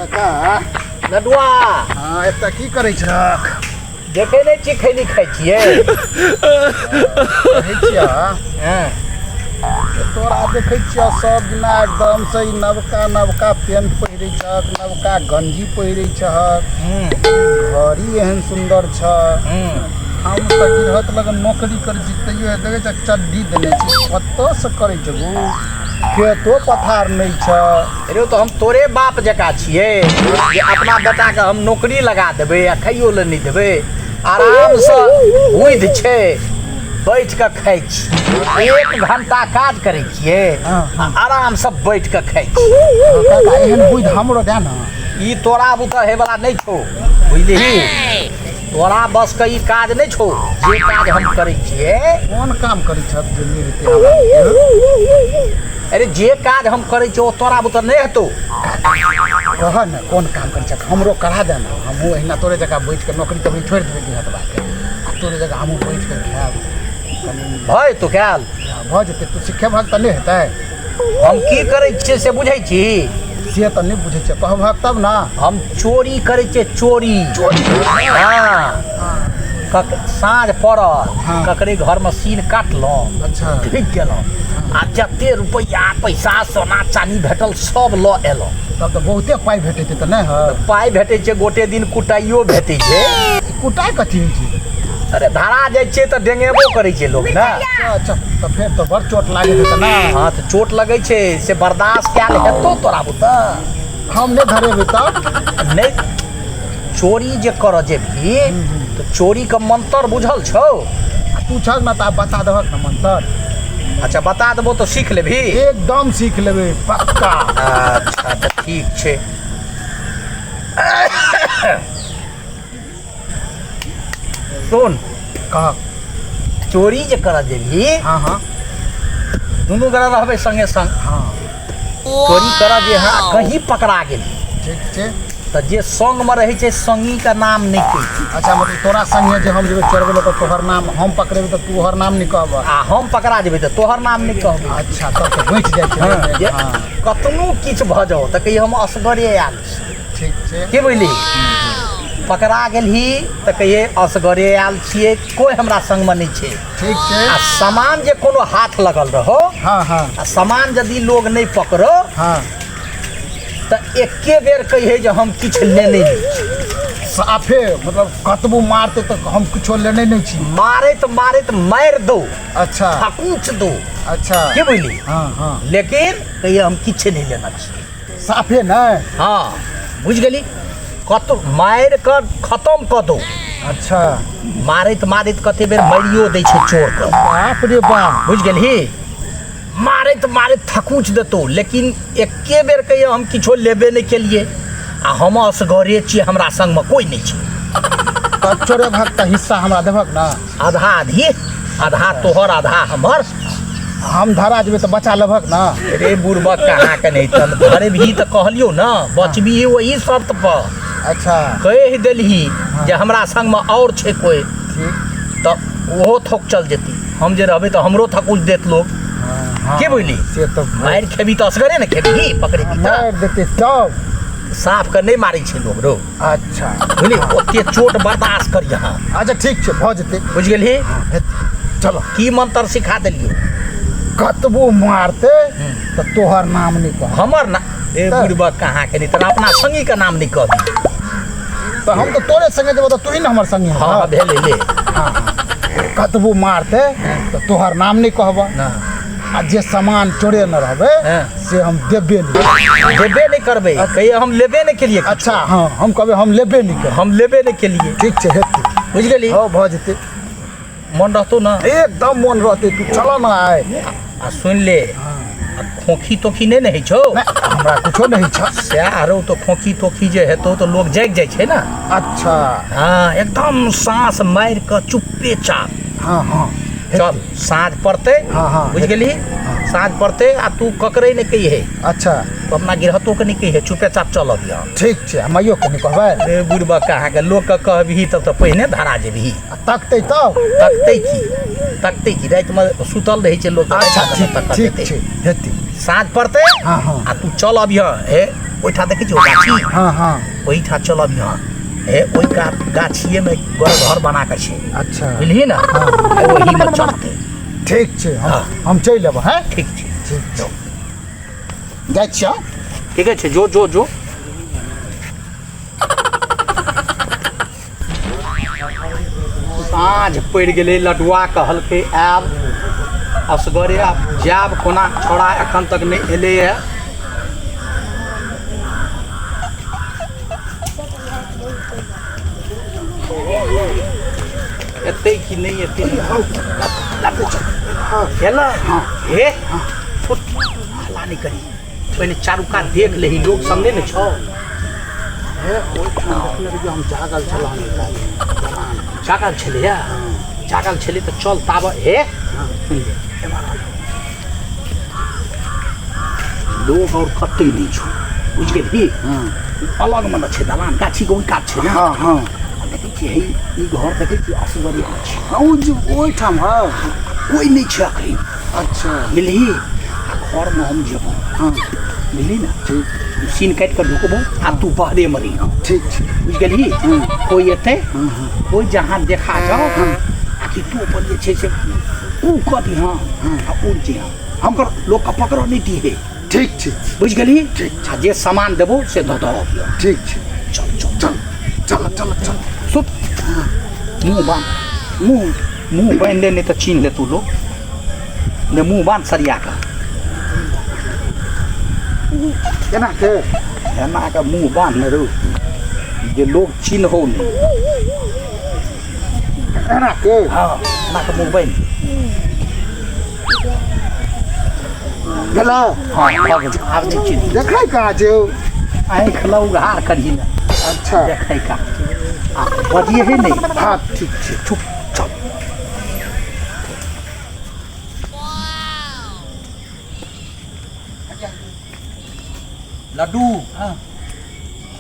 काका। लडुआ। हँ, एतऽ की करै छहक? देखै नहि छी, खैनी खाइ छियै। कहै छियह तोरा देखै छियह सब दिना एकदम से ई नवका नवका पेंट पहिरै छहक, नवका गंजी पहिरै छहक, घड़ी एहन सुन्दर छ। हम तऽ गिरहत लग नौकरी करै छी, तैयो देखै छ चड्डी देने छी। कतऽसँ करै छौ? खेतो पथार नहि छ। अरे तऽ हम तोरे बाप जकाँ छियै जे अपना बेटाके हम नौकरी लगा देबै आ खाइयो लए नहि देबै? आरामसँ बुद्धि छै, बैठ कऽ खाइ छी। एक घंटा काज करै छियै आ आरामसँ बैठ कऽ खाइ छी। काका, एहन बुद्धि हमरो दए ने। ई तोरा बुते होइवला नहि छौ, बुझलिही? तोरा बस के ई काज नहि छौ जे काज हम करै छियै। कोन काम करै छह जे नहि हेतै हमरा? अरे, जे काज हम करै छियै ओ तोरा बुते नहि हेतौ। कह ने, कोन काम करै छह? हमरो करा दे ने, हमहूँ अहिना तोरे जकाँ बैठ कऽ नौकरी तोकरी छोड़ि देबै गिरहतबाके आ तोरे जकाँ हमहूँ बैठ कऽ खायब कनि। भऽ जेतौ कयल? भऽ जेतै। तू सिखेबहक तऽ नहि हेतै? हम की करै छियै से बुझै छी? से तऽ नहि बुझै छियै, कहबहक तब ने। हम चोरी करै छियै, चोरी। हँ, साँझ पड़ल, ककरे घरमे सीन काटलहुँ, ढुकि गेलहुँ आ जते रुपैआ पैसा सोना चानी भेटल सब लऽ एलहुँ। तब तऽ बहुते पाइ भेटैत तऽ नहि है? पाइ भेटै छै, गोटे दिन कुटाइयो भेटै छै। कुटाइ कथी होइ छै? अरे, धरा जाइ छियै तऽ डेंगेबो करै छै लोक ने। अच्छा अच्छा, तऽ फेर तऽ बड़ चोट लागैत हेतै ने? हँ, तऽ चोट लगै छै से बर्दाश्त कयल हेतौ तोरा बुते? हम नहि धरेबै तब? नहि, चोरी जे करऽ जेबही तऽ चोरीके मंतर बुझल छौ? आ तू छह ने तऽ आब बता देबहक ने मंतर। अच्छा, बता देबो तऽ सीख लेबही? एकदम सीख लेबै, पक्का। अच्छा, तऽ ठीक छै। सुन। कह। चोरी जे करऽ जेबही, हँ हँ दुनू गोरा रहबै संगे संग। चोरी करऽ जे हँ, कहीं पकड़ा गेली, ठीक छै, तऽ जे संगमे रहै छै संगीके नाम नहि कही। अच्छा, मतलब तोरा संगे जे हम जेबै चोरबै लए तऽ तोहर नाम हम पकड़ेबै तऽ तोहर नाम नहि कहबह? आ हम पकड़ा जेबै तऽ तोहर नाम नहि कहबै। अच्छा, तब तऽ बचि जाइ छै। जे कतनो किछु भऽ जाओ तऽ कहियै हम असगरे आयल छी। ठीक छै। के बुझली? पकड़ा गेलही तऽ कहियै असगरे आयल छियै, कोइ हमरा संगमे नहि छै। ठीक छै। आ सामान जे कोनो हाथ लगल रहो हँ हँ आ सामान यदि लोग नहि पकड़ो, तऽ एके बेर कहियै जे हम किछु लेने नहि छी। साफे मतलब कतबो मारतै तऽ हम किछो लेने नहि छी। मारैत मारैत मारि दो, थकुच दो। के बुझली? हँ हँ लेकिन कहियै हम किछु नहि लेना छी। साफे नहि? हँ, बुझि गेली? कत मारि कऽ खतम कऽ दो। मारैत मारैत कते बेर मारियो दै छै चोरके। बाप रे बाप। बुझि गेलही? मारैत मारैत थकुच देतौ, लेकिन एके बेर कहियो हम किछो लेबे नहि केलियै आ हम असगरे छियै, हमरा संगमे कोइ नहि छै। तब चोरेबहक तऽ हिस्सा हमरा देबहक ने? आधा आधी, आधा तोहर आधा हमर। हम धरा जेबै तऽ बचा लेबहक ने? रे बुड़बक कहाँ के, नहि तन धरेबही तऽ कहलियौ ने, बचबही ओही शर्त पर। कहि देलही जे हमरा संगमे आओर छै कोइ, तऽ ओहो थोक चल जेती। हम जे रहबै तऽ हमरो थकुच देत लोग। के बुझली? से तऽ मारि खेबी तऽ असगरे ने खेबही, पकड़ेबी तऽ मारि देतै तब। साफ के नहि मारै छै लोग रो। बुझली? ओते चोट बर्दाश्त करियह। अच्छा, ठीक छै, भऽ जेतै। बुझि गेलही? हेतै, चलो। की मंत्र सिखा देलियौ? कतबो मारतै तऽ तोहर नाम नहि कह। हमर ना ए तऽ? बुड़बक कहाँ के, नहि तऽ अपना संगी के नाम नहि कहबी। तऽ हम तऽ तोरे संगे जेबो तऽ तू ही ने हमर संगी हँ। हेबह। भेलै, ले। कतबो मारतै तऽ तोहर नाम नहि कहबह ना। आ जे सामान चोरे न रहबै से हम देबे नहि। देबे नहि करबै, कहिए हम लेबे नहि केलिए किछो। अच्छा, हँ, हम कहबै हम लेबे नहि करबै। हम लेबे नहि केलिए। ठीक छै, हेतै। बुझि गेली? हँ, भऽ जेतै। मन रहतौ ने? एकदम मन रहतै, तू चल ने आइ। आ सुनि ले, आ खोखी तोखी नहि ने होइ छौ? नहि, हमरा कुछो नहि छै। सएह रौ, तऽ खोखी तोखी जे हेतौ तऽ लोक जागि जाइ छै ने। हँ, एकदम साँस मारि कऽ चुप्पे चाप। हँ हँ चल, साँझ पड़तै। हँ, हँ, बुझि गेलही? साँझ पड़तै आ तू ककरे नहि कहिहे। तू अपना गिरहतो के नहि कहिहे, चुपे चाप चल अबिह। ठीक छै, आ माइयो के नहि कहबै? रे बुड़बक अहाँके, लोकके कहबही तब तऽ पहिने धरा जेबही। आ तकतै तब? तकतै की, तकतै की? रातिमे सुतल रहै छै लोक। अच्छा, रातिमे ठीक। तकऽ ठीक देतै। छै, हेतै। साँझ पड़तै हँ, हँ। आ तू चल अबिह हे। ओहिठाम देखै छी ओ गाछी? हाँ हाँ। ओहिठाम चलब यहाँ, हे ओहि गाछिए में घर बना के छै। अच्छा। बुझलिही ने? हाँ। ओही में चलते। ठीक छै। हाँ। हम चलि अयबै। हैं? ठीक छै। ठीक छै, जाइ छियै। ठीके छै, जो जो जो। साँझ पड़ि गेलै, लडुआ कहलकै आयब असगरे, आब जायब कोना? छौड़ा एखन तक नहि एलैए। एतै कि नहि एतै? एला हे, हल्ला नहि करी, पहिने चारू कात देख लही, लोग सब नहि ने छौ। हे, ओहिठाम देखने रहियै, हम जागल छलहुँ। जागल छलैया? जागल छलै तऽ चल ताब। हे, सुनि ले, एम्हर आ। लोग और कतै नहि छौ, बुझि गेलही? हँ। अलगमे ने छै दलान, गाछीके ओहि कात छै ने। हँ हँ। आ देखै छियै, हे ई घर देखै छियै, असगरे छै। हँ, ओ जे ओहिठाम है। कोइ नहि छै अखन। अच्छा। बुझलिही? आ घरमे हम जेबो। हँ। बुझली ने? ठीक। हम सीन काटि कऽ ढुकबो आ तू बाहरे मे रहिहऽ। ठीक छै। बुझि गेलही? हँ। कोइ एतै, हँ हँ। कोइ जहाँ देखा जाओ, हँ। आ कि तू अपन जे छै से ऊ कऽ दिहऽ आ उड़ जइहऽ, हमकर लोकके पकड़ऽ नहि दिहे। ठीक छै। बुझि गेलही? ठीक। आ जे सामान देबो से दऽ दऽ अबिहऽ। ठीक छै। चल चल। चल चल चल चल। सुत, मुँह बान्ह, मुँह मुँह बान्हि ले, नहि तऽ चिन्ह लेतौ लोक ने। मुँह बान्ह सरिया कऽ। केना के? एना कऽ मुँह बान्ह ने रौ, जे लोग चिन्हौ नहि। एना के? हँ, एना कऽ मुँह बान्हि गेलै। हँ, भऽ गेल, आब नहि चिन्ह। देखै कहाँ छै ओ? आँखि लऽ उघार करही ने। अच्छा। देखै का आ बजिहे नहि। हँ, ठीक छै। चुप, चल। लड्डू। हँ।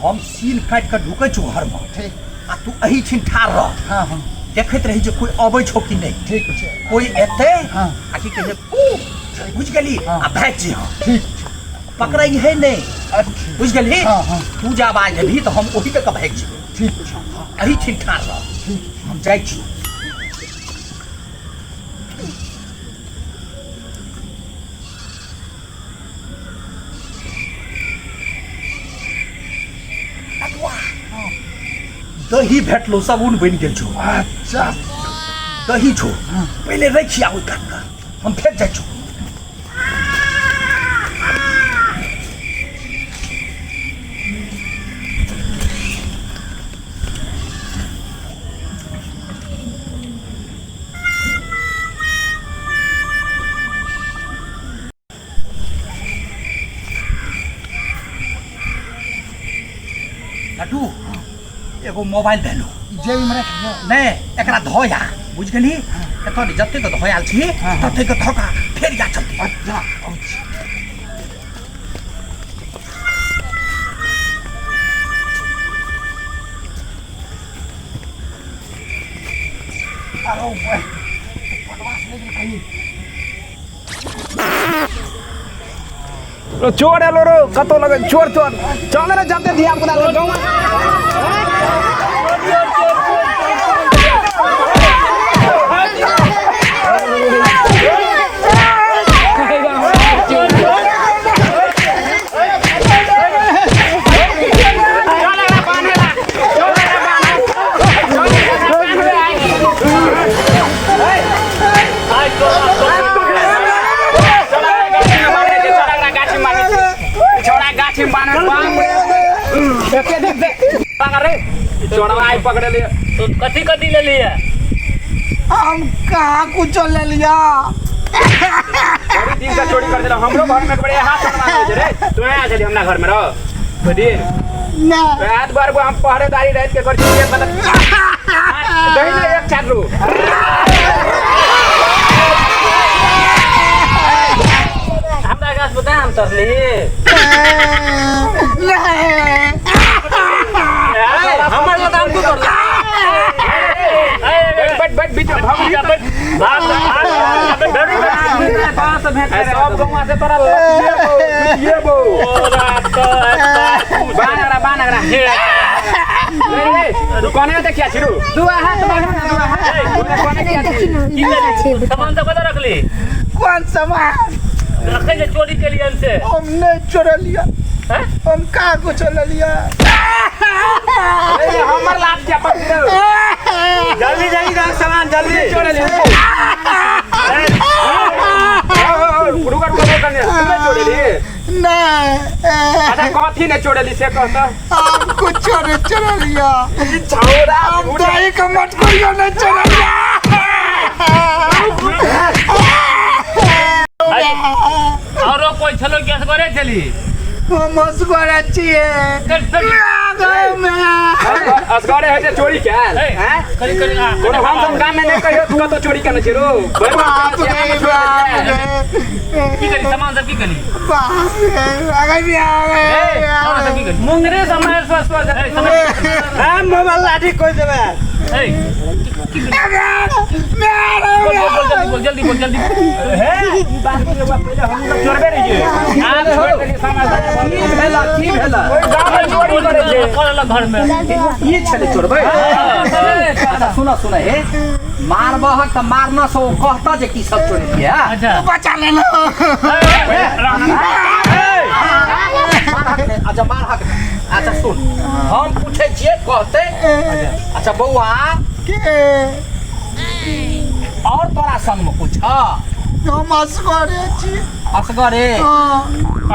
हम सील काटि कऽ ढुकै छौ घरमे। ठीक। आ तू एही छिन ठाढ़ रह। हँ हँ। देखैत रही जे कोइ अबै छौ कि नहि। ठीक छै। कोइ एतै, हँ। आ की कहै छै, कू, बुझि गेली? हँ। आ भागि जइहऽ। ठीक छै। पकड़ै है नहि। अच्छा। बुझि गेलही? हँ हँ। तू जे आवाज देबही तऽ हम ओही तक भागि जेबै। ठीक छै। एही छिन ठाढ़ रह। ठीक। हम जाइ छी। दही भेटलो, साबुन बनि गेल छौ। अच्छा। दही छौ, पहिले राखि आबै कात कऽ, हम फेर जाइ छौ। लड्डू, एगो मोबाइल भेलो। जेबीमे राखि दियौ? नहि, एकरा धो या, बुझि गेलही? एतऽ नहि, जतेक धो आयल छी ततेक धो कऽ फेर या चलते। अच्छा, अबै छी। अरे बदमाश नहि गेल कहीं? चोर एलो रो, कतौ लगे चोर चोर, चल रे जते धिया पुता के गाँव। कथी कथी लेलियै? हम कहाँ कुछो लेलिया। बड़ी दिन से चोरी कर देला हमरो घर में, बड़े हाथ चोरवा दे रे। तू आया छली हमरा घर में रह बड़ी ना। रात भर को हम पहरेदारी रात के कर छी, मतलब दही ने एक चाटरू। हमरा गाछ बता, हम तरली। हमर लताम तू तरली? बैठ बैठ बैठ, बीच में भाग। भाग भाग। से भेंट आ सब गौवा से तोरा लतिएबो लतिएबो तोरा तो बान अगरा बान अगरा रे रे तू कोने देखिया छिरू दू हाथ बांधो ना दू हाथ कोने किया छी की करली सामान तो कतऽ रखली कोन सामान रखे जे चोरी के लिए से हम नहीं चोरलिया हैं? हम का कुछ लिया ए हमर लात के पकड़ जल्दी जल्दी दो सामान जल्दी चोरली रुका रुका रुका ने तूने चोरली नहीं अच्छा कथी ने चोरली से कहता हम कुछ चोर चोरलिया छौरा हम दही के मटकुरियो नहीं चोरलिया औरो कोई छलो कि असगरे छली हम असगरे छियै चल चल असगरे है जे चोरी कैल ए, हैं करी करी आ कोनो हम सब गाम में नहीं कहियो तू कतो चोरी केने छी रो बाप रे बाप रे की करी सामान सब की करी बाप रे अगर भी आ ए गए सामान सब की करी मुंगरे समय स्व स्व ए सामान हम मोबाइल लाठी कोई देबे ए बोल बोल बोल जल्दी बोल जल्दी बोल जल्दी चोरबे रहिए आ छोड़ देली सामान की भेला की भेला कोई गाम में चोरी करे छै कर घर में ई छलै चोरबै अच्छा सुन सुन हे मारबहक तऽ मारना से ओ कहता जे की सब चोरी किया अच्छा बचा लेलो मारहक नहि अच्छा मारहक नहि अच्छा सुन हम पूछै छियै कहतै अच्छा बौआ के और तोरा संगमे कुछ हम असगरे छी असगरे हाँ।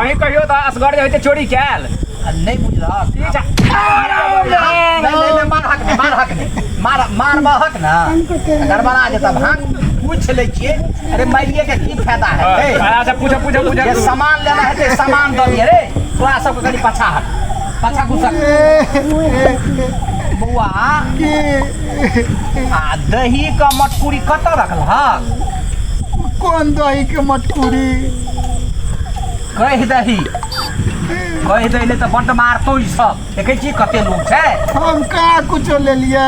अहीं कहियो तऽ असगरे होइ छै चोरी कैल आ नहि बुझलक नहीं नहीं नहीं मारहक नहि मारहक नहि मार मारबहक ना गड़बड़ा जेतऽ भांग पूछ लै छियै अरे मारिए के की फायदा हेतै अच्छा पूछो पूछो पूछो जे सामान लेना हेतै सामान दऽ दियै रे तोरा सबके कनि पाछा हट पाछा घुसक बौआ के आ दही के मटकुरी कतऽ रखलहक कोन दही के मटकुरी कहि दही कहि दही नहि तऽ बड्ड मारतौ ई सब देखै छी कते लोग छै हम का कुछो लेलियै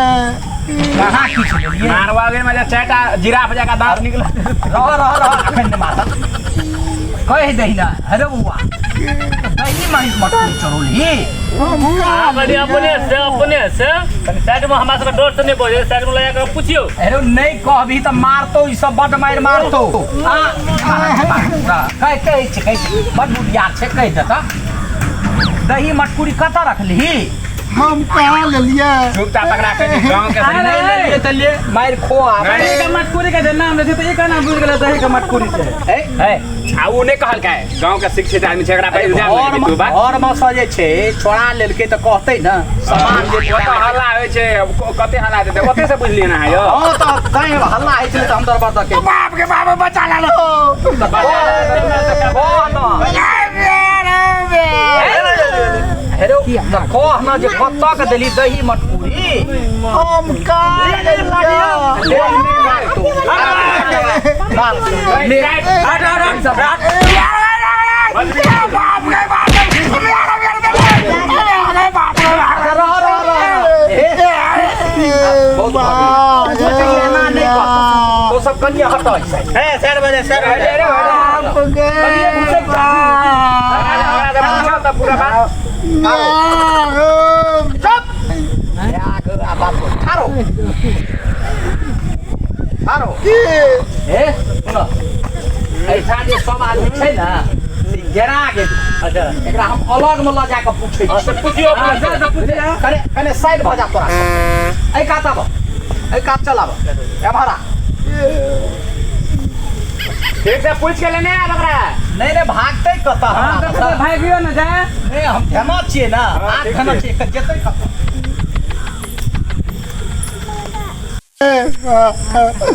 कहाँ किछु लेलियै मारवा गेल में चारिटा जिराफ जकाँ दाँत निकल रह रह रह अखन नहि मारत कहि दही ने हेलो बौआ दही महीस मटकुरी चढ़ौलही हम का कनी अपने से कनी साइड में हमरा सबके डर से नहीं बजे साइड में लगा के पूछियो हेलो नहि कहबही तऽ मारतौ ई सब बड्ड मारि मारतौ आ कहि कहै छै कहै छै बड्ड बुधियार छै कहि देतऽ दही मटकुरी कतऽ रखलही हम कहाँ लेलियै चुपचाप पकड़ा के गाँव के नहि लेलियै तऽ ले मारि खो आब नहीं। दही के मटकुरी के जे नाम रहै छै तऽ एक नाम बुझि गेलै दही के मटकुरी छै ए ए आ उ नहि कहलकै गाँव के शिक्षित आदमी छै एकरा पर इल्जाम लगेबही तू बात घर मे से जे छै छोड़ा लेलकै तऽ कहतै ने सामान जे ओतऽ हल्ला होइ छै कते हल्ला हेतै ओते से बुझलियै ने अहाँ यौ हँ तऽ तैं हल्ला होइ छलै तऽ हम दरबार दऽ के बाप के बाप बचा लेलो हेरो तऽ कह ने जे कतऽ के देली दही मटकुरी हम का लेलियै हट हट हट बाप रे बाप तो सब कनिए हटऽ एहि साइड। ए चार बजे चार बजे बाप गे हमरा से पूछो तऽ पूरा बात बाप आ बाप रे, ठाढ़ हो। ठाढ़ हो। ए, सुनऽ। एहिठाम जे सब आदमी छै ने से घेरा गेल अच्छा एकरा हम अलग मे लऽ जाके पूछै हाँ, छी से पूछियो अपने से। पूछियो कने कने साइड भऽ जा तोरा सब। एहि कात आबऽ एहि कात चल आबऽ एम्हर आ ठीक से पूछ के लेने आब ओकरा नहि नहि भागतै कतऽ हाँ हमरा तऽ भागियो ने जाए नहि हम धेना छियै ने हाथ ठीक धेना छै। छियै जेतै कतऽ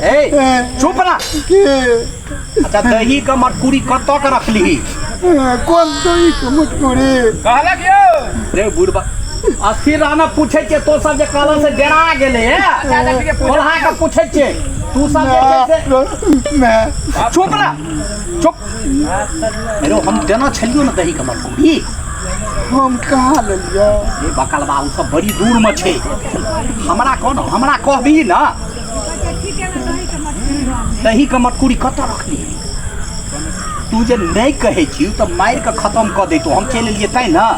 ए चुप ना अच्छा दही के मटकुरी कतऽ के रखली कोन दही के मटकुरी कहलक यौ रे बुढ़बा अस्थिर रहना पूछै छियै तो सब जे कहल से डरा गेलै हे कोल्हा के पूछै छियै तू सब जे छै से चुप ना चुप अरे हम देना छलियो ने दही के मटकुरी हम कहाँ लेलियै रे बकलबा ओ सब बड़ी दूर में छै हमरा कह न हमरा कहबही ना दही के मटकुरी कतऽ रखली तू जे नहि कहै छी तऽ मारि कऽ खतम कऽ दैतौ हम चलि एलियै तैँ ने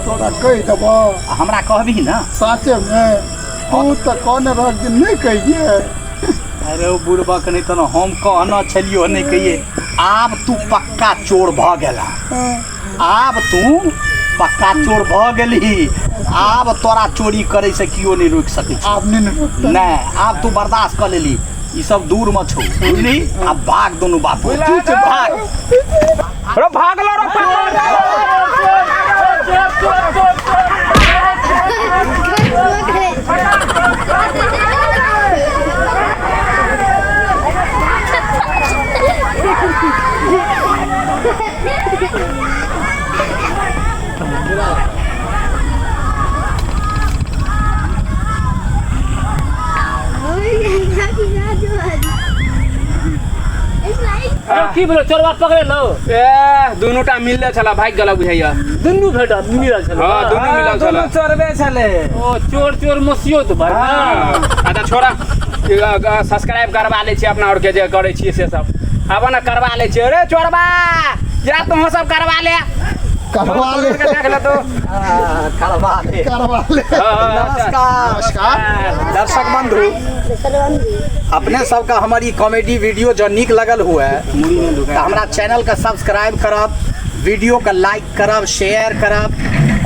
तोरा कहि देबऽ आ हमरा कहबही ने साँचेमे तू तऽ कहने रहक जे नहि कहिए अरे ओ बुड़बक नहि तऽ हम कहने छलियो नहि कहिए आब तू पक्का चोर भऽ गेला आब तू पक्का चोर भऽ गेलही आब तोरा चोरी करै से केओ नहि रोकि सकै छौ आब नहि ने रोकतै। नहि आब तू बर्दाश्त कऽ लेली ई सब दूर मे छौ बुझली आब भाग दुनू बाप भाग रो भागलो रो पकड़। अरे की भेलो चोरवा पकड़े लो ए दुनू टा मिलले छला भागि गेल बुझाइया दुनू भेटा मिलल छल हां दुनू मिलल छला दुनू चोरबे छलै ओ चोर चोर मसियो तो भाई हाँ। अच्छा छोड़ा सब्सक्राइब करवा लै छियै अपना आरके जे करै छियै से सब आब ने करवा लै छियै अरे चोरबा जा तोहूँ सब करवा ले करवा ले के देख ले तो करवा ले करवा ले नमस्कार नमस्कार दर्शक बंधु अपने सबके हमर ई कॉमेडी वीडियो जँ नीक लगल हुए तऽ हमरा चैनलके सब्सक्राइब करब वीडियोके लाइक करब शेयर करब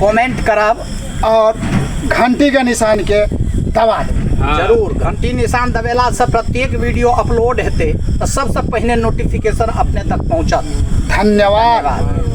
कमेंट करब और घंटी के निशान के दबा देब हाँ। जरूर घंटी निशान दबेलासँ प्रत्येक वीडियो अपलोड हेतै तऽ सबसँ पहिने नोटिफिकेशन अपने तक पहुँचत धन्यवाद धन्यवाद।